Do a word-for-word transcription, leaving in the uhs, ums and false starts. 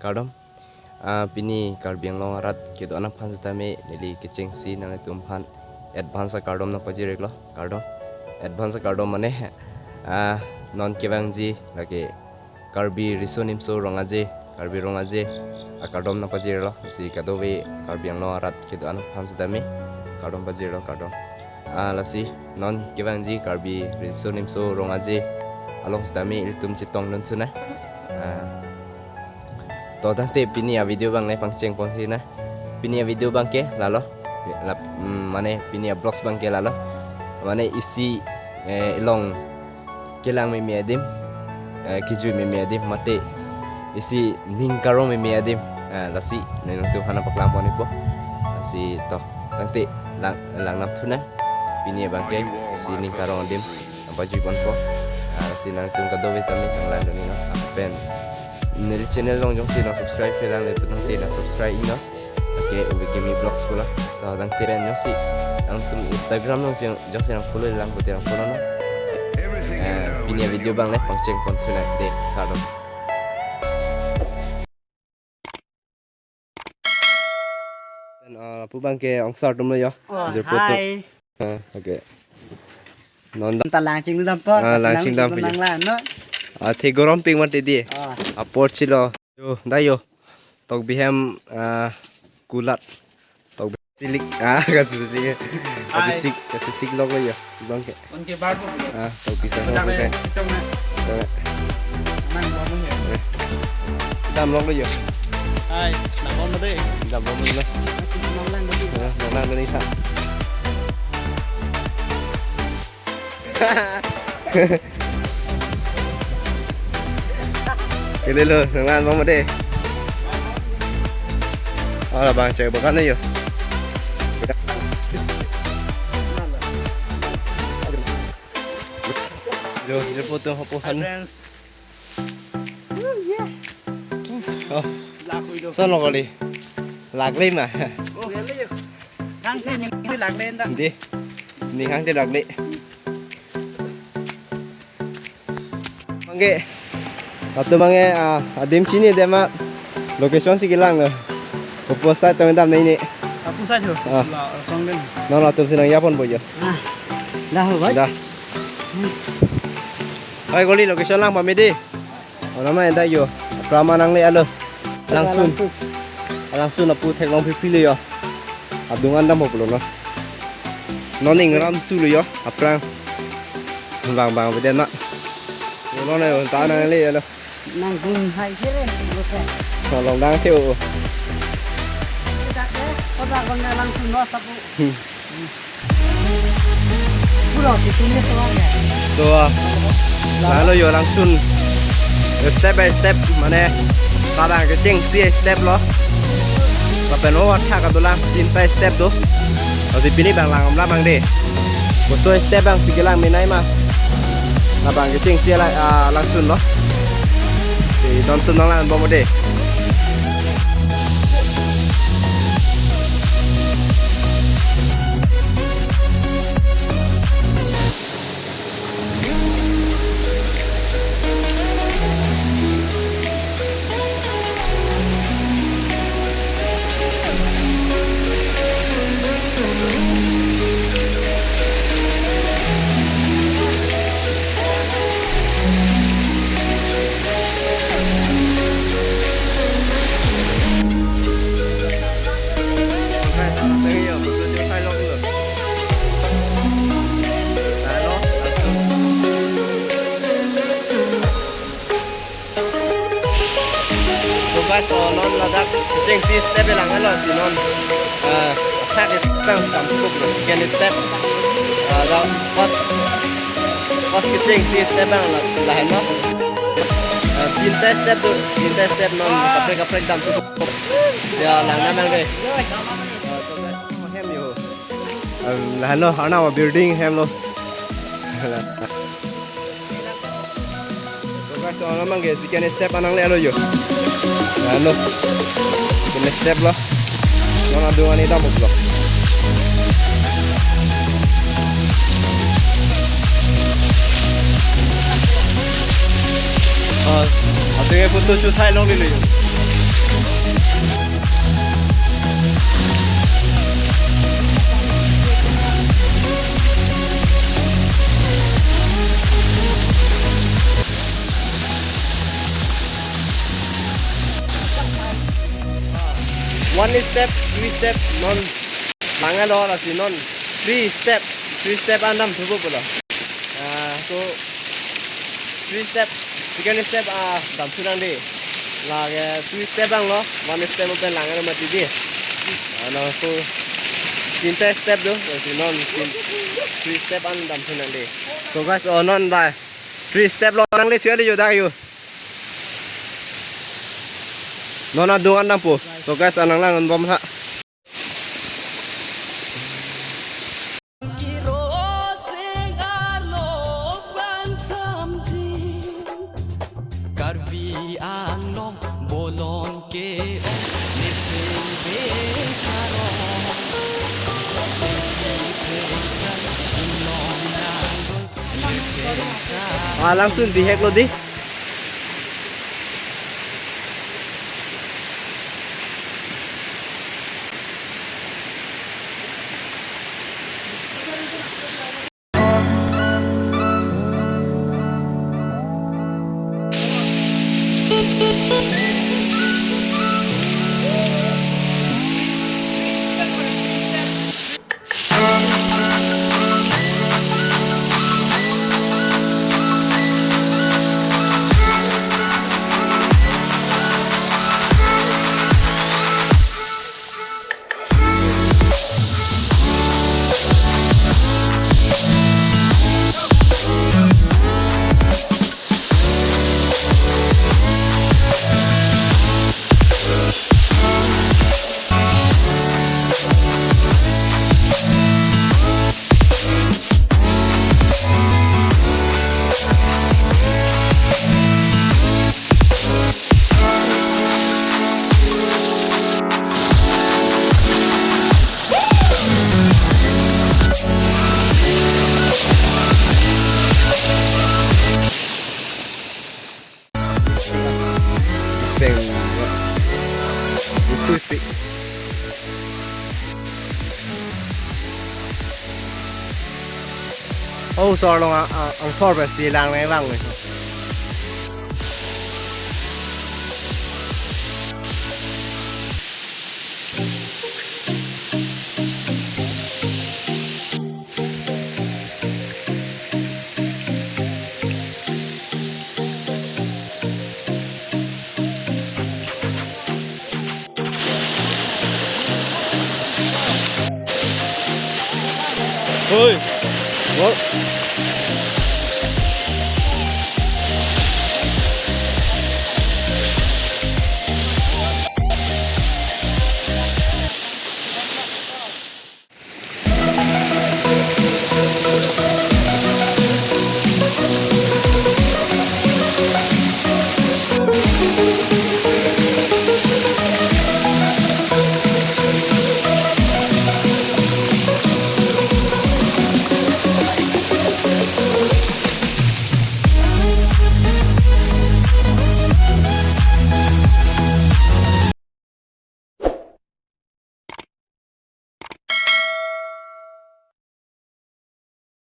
Kardom. Ah, pini Karbi Anglong arat kedo-an aphan sitame neli kechengsi nanglitum aphan advance akardom nangpajir-iklo, kardom. Advance akardom mane, ah, non kevangji lake Karbi Riso Nimso Rong Aje, Karbi Rong Aje akardom nangpajir-iklo, si kadokave Karbi Anglong arat kedo-an aphan sitame kardom pajir-iklo, kardom. Ah, lasi non kevangji Karbi Riso Nimso Rong Aje along sitame ilitum chetongdun thunang. Ah, to tangte pini avideo abang nangpangcheng pon thunang. Pini avideo abangke lalo. Lap, mm, mane pini avlogs abangke lalo. Mane isi, eh, along kelang meme adim, eh, kejui meme adim, mate isi ning karong meme adim, eh, lasi nanglitum aphan nangpaklang pon-ikpo. Lasi to tangte lang, langnang thunang. Pini abangke isi ning karong adim nangpajui ponpo. Ah, lasi nanglitum kadokave tame nanglang dun-iknon. Lapen neli channel along jongsi nang subscribe-le lang le tangte nang subscribe-iknon. Oke, Ubi Kimi Vlogs pulo. To tangte pen jongsi nangtum Instagram along jong, jongsi nang follow-le lang pute nang follow-non. Eh, pini avideo abang nangpangcheng pon thunang dei, kardom. Pen, ah, lapu abangke ongsar atumlo jo. Oh, jirpo atum. Hi. Ah, oke. Non ta lang chingdampo. Ah, lang chingdampo jo. Nang lang, no? Ah, the gorom pik mati dei. Ah. Apor chilo. Jo, dai jo. Tokbi hem, ah, kulat. Tokbi silik. Ah, kachesilik. Hi. Kachesik, kachesik longlo jo. Abangke. Unke barbo. Ah, tokbi sa ho. Dam longlo jo. Hai, dam longlo dei. Dam longlo. Nang lang dei. Ah, nang lang dei sa. Kalilo, nang lang mo dei. Ala abang cek bakan jo. Jo, jirpo atum hapu han. Hi, friends. Oh. Lahui do. Son lo kali. Lakle ma. Oh. Hang the ning lakle anta. Dei. Ning hang the lakle. Abangke. Latum abangke, ah, adim chini adim ma. Location si kelang lo. Opposite tong dam nai ni. Opposite ho. Ah. La, kong den. Non latum si nang yapon bojo. Ah. Dah ho, bhai. Dah. Hai kali location lang pame dei. Onama enda jo. Aphrang ma nangle-etlo. Langsun. Langsun. Langsun apu theklong phiphi le jo. Adung an dampo pulo non. Non ingram su le jo. Aphrang. Bang bang beden ma. Non ne ta nangle-etlo. Nang gun hai kere lo ke. Tolong dang theo. Kita ke kota kona Langsun lo sapu. Hmm. Pura kitumnya tuang ya. So, ah, lalo jo Langsun. Step by step, mane, labang kechengsi step lo. Lapen o athak adolang, tinta step do. Lasi pini abang lang amla abang dei. Koso step abang si kelang menei ma. Labang kechengsi la, ah, Langsun lo. Si nontum nang lang bom dei. So guys, so non ladak kechengsi step kelang lo si non. Eh, athak step abang tam tukup lo, second step. Eh, dak first, first kechengsi step abang la, lahenlo. Eh, tinta step do, tinta step non kaprek kaprek dam tukup. Ya, lang nang dei. Eh, so guys, hem jo. Em, lahenlo, Arnam abuilding hemlo. So guys, so Arnam abangke second step an nangle-etlo jo. Lahenlo. Second step lo. Non adung an dampo pulo. Ah, atum ke photo shoot thailonglelo jo. One step, two step, non langlo, lasi non three step, three step an damthupo pulo. Ah, so three step, second step, ah, damthu nangji. Lake two step lang lo, one step pen langlo mati dei. Ano, so tinta step do, lasi non tin, three step an damthu nangji. So guys, oh non bai three step lo nangle chua di yo dak yo. Non adung an dampo. So guys, anang lang bom tha. Karbi Anglong bolon ke-ong neseng bekarong. Ah, langsun bihek lo dei. Seng. Utupi. Oh, sorlong a, a, angthor pensi lang ne lang ne. Oi. What?